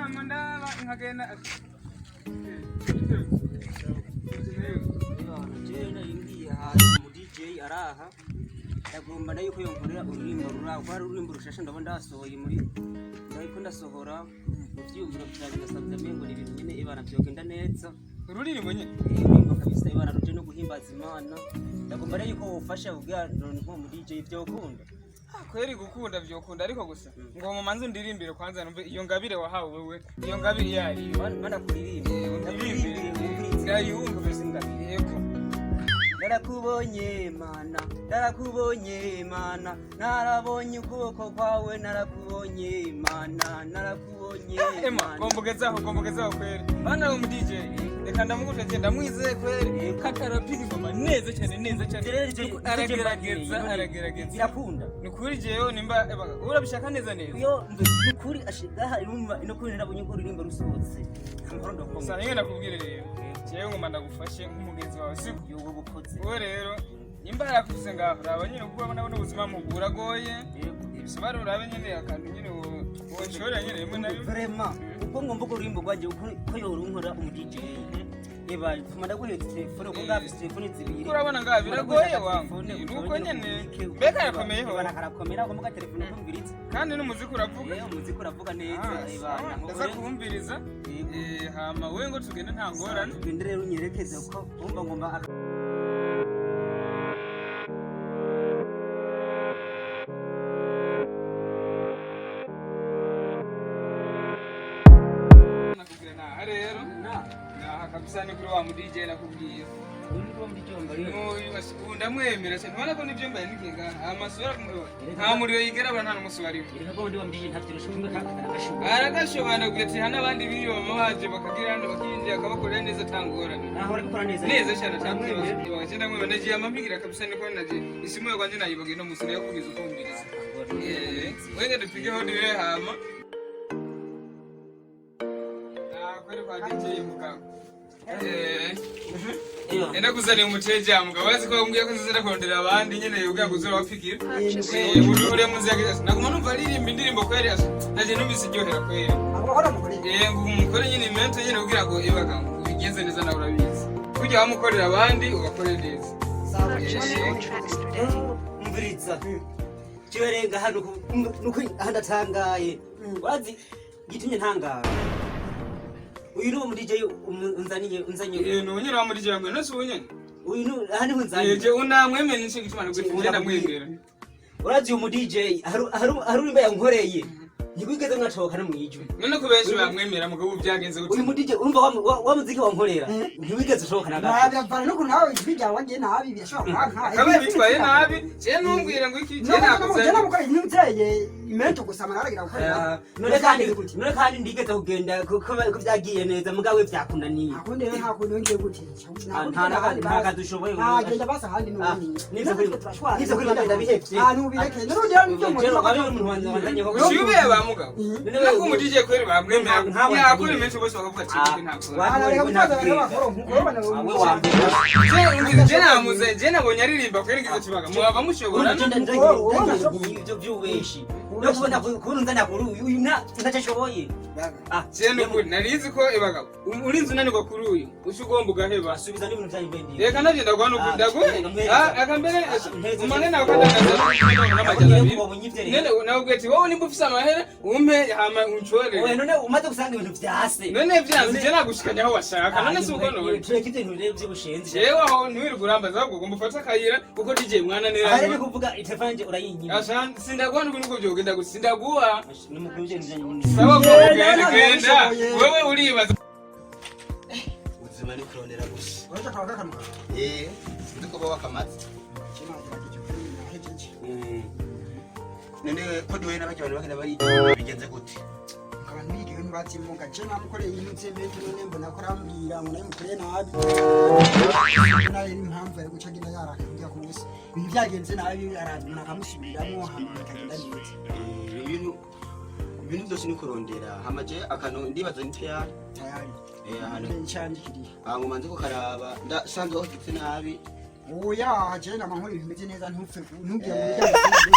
Nama ndaba nkagenda. Jewe nari ngiye ahantu mu DJ araha, ndagomba nayo ko yonkorera ururimbo ruraho, ko hari ururimbo rushasha ndabona ndasohoye muri, ndariko ndasohora mu vyiyumviro vyanje, ndasabye amengo ni ibintu nyene ibana vyogenda neza. Ururirimbo nyine? Ururimbo kabisa, ibana ruje no guhimbaza Imana. Ndagomba rero yuko wofasha kugira nko mu DJ vyokunda. Ah, kweri gukunda vyokunda, ariko gusa ngo mumanze ndirimbire kwanza numve iyo ngabire wahawe wewe, iyo ngabire iyo ariyo. Mana kuririmba. Undirimbire. Ndayumve. Yego. Narakubonye Mana, narakubonye Mana, narabonye ukuboko kwawe, narakubonye Mana, narakubonye. Ema. Mana. Gombogezaho, gombogezaho kweri. Bana mu DJ, reka ndamuguteze, ndamwizeye kweri kakarapiga ingoma neza cyane, neza cyane. Rero Aragerageza, aragerageza. Birakunda. Ni ukuri jewe nimba eba, urabishaka neza neza. Iyo nukuri ashigaha irumva no kuri narabonye ko uririmba rusohotse amahoro ndakumva. Gusa nyine nakubwire rero, jewe ngoma ndagufashe nk'umugenzi wawe, siko? Yobo bukoze. Wowe rero nimba yarakufise ngaho, raba nyine kuko urabona buno ubuzima mu buragoye. Ibisobanuro urabe nyine akantu nyine wonshorera nyine rimwe na rimwe. Vraiment, ubwo ngomba ko ururimbo rwanjye ko yorunkora umu DJ, eba tuma ndaguhereza telefone kuko ngafise telefone zibiri. Kuko urabona ngaha biragoye wangu, nuko nyene mbega yakomeyeho. Ebana karakomera, ugomba ka telefone kumviriza. Kandi n'umuziki uravuga. Eh, umuziki uravuga neza. Ah, Ebana. sawa, ndaza kuwumviriza. Yego. Hama wewe ngo tugende, nta ngorane. Tugende rero unyerekeze ko wumva ngomba Nakubwira naha rero, naha kabisa ni kuri wa mu DJ nakubwiye. Uri ko muri jomba rero. Ubu ndamwemera cyane, ubona ko n'ibyo mbaye nigenga amasura nta muriro yigera abona, nta n'umunsi wariho. Reka ko ndi wa DJ ntavyoroshe kumwe kagashuka. Aragashoboye, ndabwira ati hano abandi biriwe bama baje bakagira hano bakinjira akabakorera neza atangorane. Naho uri gukora neza. Neza cyane atakibazo, ndamwemera, nagiye amampigira kabisa, niko nagiye isimu yo kwanjye nayibagiye no musi nayo kubiza ukumviriza. Wenge dupigeho dire hama. Ah, kweli kwa DJ mugabo. Enda kuzanira umuteja mugabo, wazi ko umbwiye ko nzira kurondera abandi nyene yubwiye ngo uzora wapfikira. Uri munzi yake naguma numva aririmba indirimbo kweri, naje numvise iryohera kweri. Abakora mukore. Ngo umukore nyine imento nyene kugira ngo ibaga ubigenze neza, nawe urabizi. Kujya wamukorera abandi ubakorere neza. Umviriza, jewe renga hano nuko aha ndatangaye, wazi gitumye ntangara uyu ni uwo mu DJ unzaniye unzanye. Ni nyine wa muri jamwe no si unyene. Uyu ni aha niho unzaniye. Je unamwemera nico gituma nagwe ngenda mwemera. Urazi uyu mu DJ hari urimba yankoreye ntiwigeze mwatoka no mwijwi. None ko benshi bamwemera mugabo ubu byagenze gute? Uyu mu DJ urumva wa muziki wankorera ntiwigeze usohoka na gato. Ntabwo nuko nawe ijwi ryawe wagiye nabi birashobora kuba nka Akaba bitwaye nabi, je numbwira ngo iki je nakoze. Ntabwo mukora ibintu byeye imento gusa maragira gukorera. None kandi ndigeze kugenda ko vyagiye neza mugabo we vyakunaniye. Ntakundi rero, ntakundi wongeye gute? Nta kazi ushoboye. Nagenda basa ahandi n'ubundi. Nivyo kuri bamwe ndabihevye. Ah, nubireke none rero nibyo Jero wabe umuntu wanzanye ko Ushube ba mugabo. None Nako mu DJ kweri bamwemera. Yakora iminsi bose bakavuga ati Ah, ntabwo. we wambere. Je ngize je namuze je nabonye aririmba kweri ngize kibaga mwaba mushobora. Ibyo by'ubeshi no kubona kubona unzana kuri uyu ntacyo ashoboye. Ah, Je nukuri narizi ko ibaga urinzi unanirwa kuri uyu uca ugomba ugaheba. Asubiza n'ibintu byanyu mbendi. Reka navyo ndaguha nukuri Ah, ndaguhe. mpeza. Ah, akambere Mpeza. umane nawe kandagaza n'amajana abiri. None nawe ati wowe nimba ufise amahera umpe hama unshorere. Oya, none umaze gusanga ibintu vyase. None vyanze je nagushikanya aho washaka, none si uko none. Tureke ibyo bintu rero by'ubushenzi. Jewe aho ntiwirirwe urambaza, ahubwo ugomba ufate akayira kuko DJ mwana Aha rero nera. ni kuvuga telefone yanje urayinyima. Asha sindaguha n'ubu nubwo vyogenda gusa sindaguha. Nimukuru ibyo bintu byanyu. Sawa ko Yeah, ugenda yeah, genda yeah. wewe uribaza. Ubuzima ni kurondera gusa. Uretse akaba kakanuka. Sinzi ko baba kamaze. None ko duhuye n'abajya abantu bagenda bari bigenze gute? Nkaba ntibigiwe ntibatsimuka je namukoreye ibintu vy'imento none mbona ko arambwira ngo nabimukoreye nabi, nayo n'impamvu yari guca agenda yaraka kujya ku busa ibintu byagenze nabi, araza umuntu akamusubiramwo hama bikagenda neza. Ibintu byose ni kurondera hamaje akantu ndibaza ni tayari. Tayari. Ahantu icanje kiriya. Ahantu manze kukaraba ndasanze wahagitse nabi. Oya, je nama nkora ibintu bimeze neza, ntupfe ntubwire ngo bijyanye.